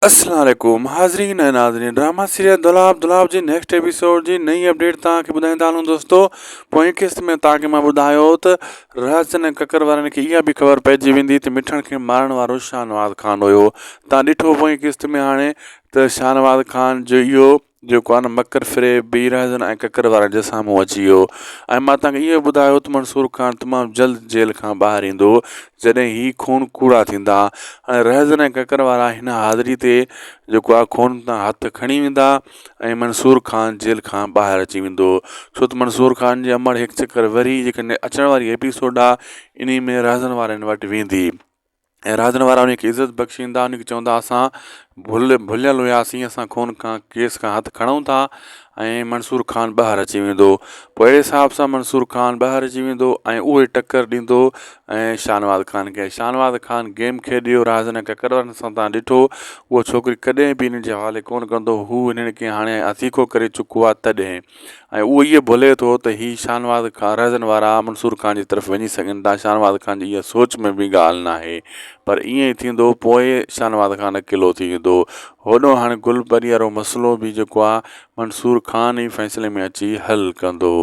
السلام عليڪم حاضرين ۽ ناظرين ڊراما سيريل دولاب دولاب جي نيڪسٽ ايپيسوڊ جي نئين اپڊيٽ توهان کي ٻڌائيندا هلون دوستو پوئين قسط ۾ توهان کي مان ٻڌايو ته رهزن ۽ ڪڪر وارن کي اها به خبر پئجي ويندي ته مٺڻ کي مارڻ وارو شاهنواز خان هيو توهان ڏٺو پوئين قسط ۾ هاڻي ته شاهنواز خان جو اهو جيڪو آهي نه مڪر فريب بي رهزن ۽ ڪڪر وارن جي سامهون اچي ويو ۽ مان توهان کي اهو ٻڌايو ته منصور خان تمام جلد جيل کان ٻاهر ايندو جڏهن هي خون ڪوڙا ٿيندا ۽ رهزن ۽ ڪڪر وارا هن حاضري تي جيڪو آهي خون تان هٿ کڻي ويندا ۽ منصور خان جيل کان ٻاهر اچي ويندو ڇو ته منصور خان جي امڙ هڪ چڪر وري جيڪڏهن اچڻ واري ايپيسوڊ آهي انهي ۾ رهزن وارن وٽ ويندي ۽ راڄن وارا انهي کي عزت بخشيندا انهي کي چوندا اسان ڀل ڀليل هياسين اسان خون کان ڪيس کان هٿ کڻون ٿا ۽ منصور خان ٻاهر اچي ويندو پوء اهڙي حساب سان منصور خان ٻاهر اچي ويندو ۽ اهو ئي ٽڪر ڏيندو ۽ شاهنواز خان کي شاهنواز خان گيم کيڏيو راڄن ۽ ڪڪر وارن سان تان ڏٺو اهو ڇوڪري ڪڏهن به انهن جي حوالي ڪونه ڪندو هو انهن کي هاڻي اٿيڪو ڪري چڪو آهي تڏهن ۽ اهو اهي ڀلي ٿو ته هي شاهنواز خان رهزن وارا منصور خان جي طرف وڃي سگهن ٿا شاهنواز خان جي اها سوچ ۾ به ڳالهه ناهي پر ائين ئي ٿيندو پوء شاهنواز خان اڪيلو ٿي ويندو هوڏو هاڻي گل پري وارو مسئلو به جيڪو آهي منصور خان ئي فيصلي ۾ اچي حل ڪندو.